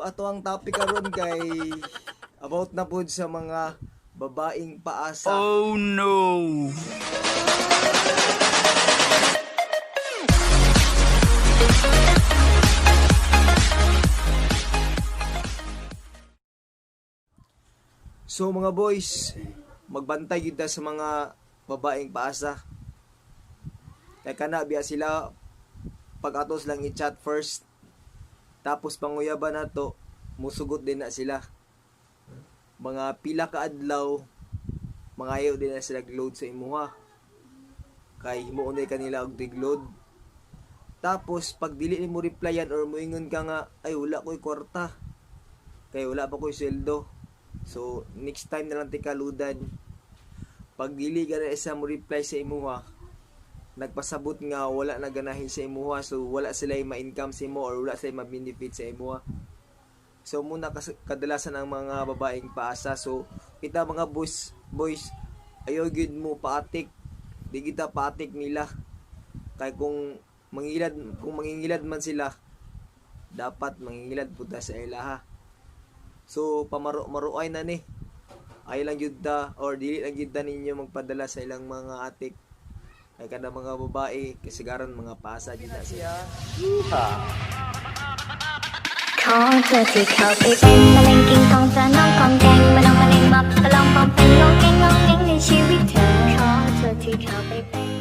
Ato ang topic karon kay about na pud sa mga babaeng paasa. Oh no! So mga boys, magbantay gyud ta sa mga babaeng paasa. Kay kana biya sila pag atos lang i-chat first. Tapos panguyaban nato, musugot din na sila. Mga pila ka adlaw, mangayo din na sila load sa imuha. Kay himuon na kanila og load. Tapos pag dili nimo replyan or moingon ka nga ay wala ko'y kwarta. Kay wala pa ko'y sweldo. So next time na lang tikaludan. Pag dili ka na isa mo reply sa imuha, nagpasabot nga wala na ganahin sa imuha, so wala sila ma-income sa imo or wala sila ma-benefit sa imuha. So muna kadalasan ang mga babaeng paasa. So kita mga boys, boys, ayaw gyud mo paatik. Di kita paatik nila. Kay kung mangingilad man sila, dapat mangingilad pud ta sa ilaha. So pamaro-maruay na ni. Ay lang gyud ta or dili lang gyud ta ninyo magpadala sa ilang mga atik. Kay kada mga babae kasigaran mga paasa gyud na sila. ขอเธอที่เข้าไปเป็นมะเร็งกินของเธอน้องของแกงมะนองมะเร็งมับตะลองปองเป็นงองแงงงองแงงในชีวิตเธอ ขอเธอที่เข้าไปเป็น